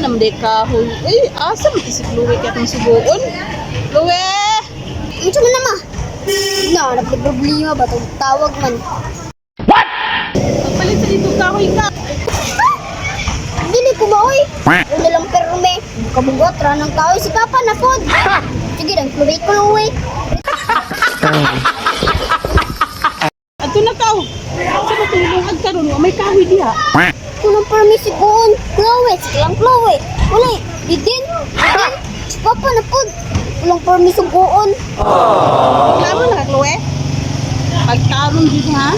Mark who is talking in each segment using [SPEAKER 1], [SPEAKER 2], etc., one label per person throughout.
[SPEAKER 1] Naman di kahoy. Uy, asa man si Chloe kaya itong suguon? Chloe!
[SPEAKER 2] Unsa man na ma? Na, nagproblema ba tong tawag man?
[SPEAKER 1] Pagpalit sa dito kahoy ka.
[SPEAKER 2] Dili ko maoy. Una lang perme. Kabugot ra ng kahoy si Papa na pod. Sige lang, Chloe, Chloe.
[SPEAKER 1] Ato na ka. Oh. Sa matulong ag karon wa may kahoy diha.
[SPEAKER 2] Kulang perme si Goon. Chloe, sige lang Chloe. Wala, didin. Didin. Si Papa na pod. Kulang perme si Goon.
[SPEAKER 1] Reklamo na ka, Chloe. Pagtarong dito ha.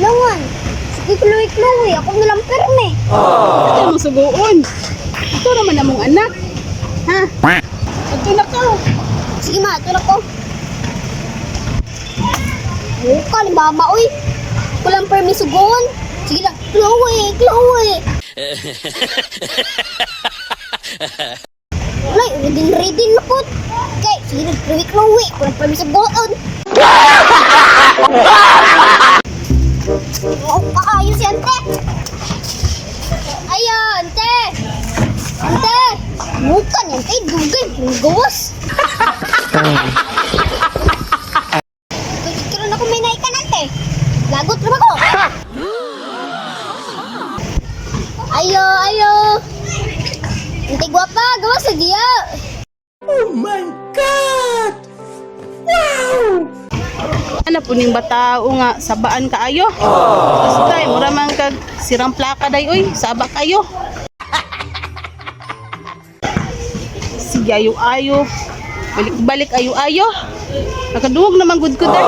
[SPEAKER 2] Alangan. Sige Chloe, Chloe. Ako na lang perme.
[SPEAKER 1] Ito mo suguon. Ito naman among anak. Ha? Ato na ka. Oh.
[SPEAKER 2] Sige ma, ito na ko. Buka ni mama, uy. Kulang permiso goon. Sige lang, Chloe, Chloe. Wala, ready, ready na po. Okay, sige lang, Chloe, Chloe. Kulang permiso goon. Oo, kaayos yan, te. Ayan, te. Ante. Bukan yan, te. Dugay, gawas. Karon ako may naikan ante. Lagot ra ba ko? Ayo, ayo. Ante gwapa, gawa sa diya.
[SPEAKER 1] Ana puning batao nga sabaan kaayo. Basta mura man kag sirang plaka day oy, saba kayo. Sige ayo ayo. Balik-balik ayo ayo. Nakaduwag naman gud ko day.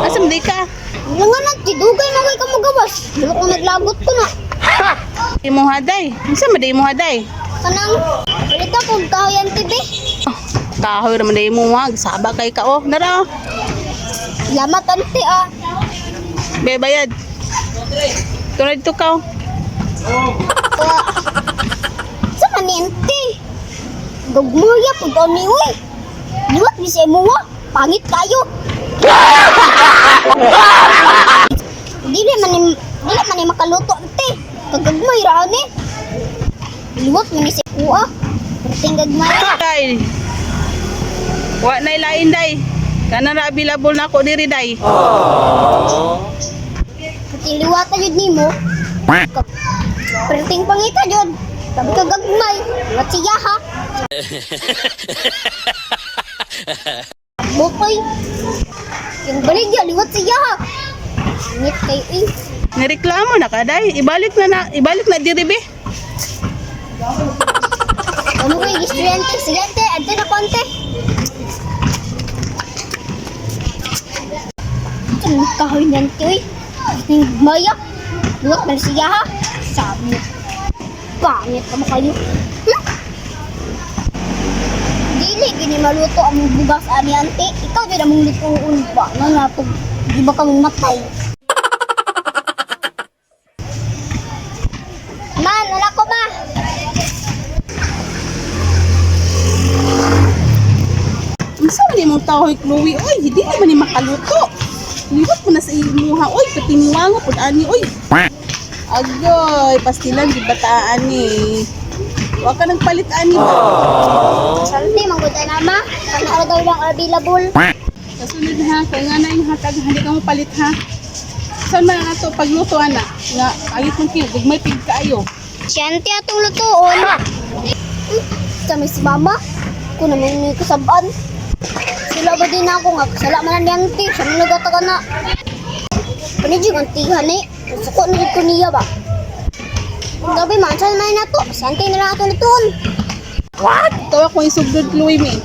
[SPEAKER 1] Asa man day ka?
[SPEAKER 2] Wala nga na, dugay na kay ka magawas. Dili ko naglagot ko na.
[SPEAKER 1] Imo haday. Unsa man day imo haday?
[SPEAKER 2] Kanang balita kog kahoy ante be.
[SPEAKER 1] Kahoy raman day mo ha, saba kay ka oh. Nara. Oh.
[SPEAKER 2] Salamat ante ah.
[SPEAKER 1] Be bayad. Tunay dito ka. Oh.
[SPEAKER 2] Wa. Sa man ni ante? Gugmaya pud ani uy. Liwat ni sa imo ah. Pangit kayo. Dili man ni makaluto ante. Kagagmay ra ani. Liwat man ni sa kuha. Perting gagmay.
[SPEAKER 1] Day. Wa nay lain day. Kana ra available na ako diri day.
[SPEAKER 2] Perting liwata jud nimo. Perting pangita jud. Sabi ka gagmay. Liwat siya ha. Bukoy. Yung baligya, liwat siya ha. Pangit kayo eh.
[SPEAKER 1] Nireklamo na ka day. Ibalik na diri be.
[SPEAKER 2] Ano kayo, estudyante? Sige, ante, ante na konti. Ang kahoy niyan, uy. Ang maya. Luwat na siya, ha? Sabi niya. Pangit naman kayo. Dili, gini maluto ang bugas ani ante. Ikaw din ang lutuon pa. Nga nga, pag di ba kami matay? Man, wala ko ba?
[SPEAKER 1] Unsa man imong tahoy Chloe? Oy, hindi naman ni makaluto. Liwat mo na sa imuha. Oy, katiniwanga pud ani oy. Agoy, pastilan di bataan ni. Wa ka nagpalit ani ba?
[SPEAKER 2] Sante, manggutan na ma. Panaro daw lang available.
[SPEAKER 1] Kasunod ha, kay nga na yung hatag, hindi ka mo palit ha. Saan man na to pagluto ana? Nga ayot mong kiyo, gugmay pig kaayo.
[SPEAKER 2] Siyente atong lutuon. Kami si mama. Kung naman ni kasabaan. Sila ba din ako nga kasala man ni auntie. Siya man nagataga na. Panidyo ang tihan eh. Suko na jud ko niya ba. Gabi man, saan man na to? Sante na lang ato lutuon.
[SPEAKER 1] What? Tawa ko yung sugdod Chloe mi.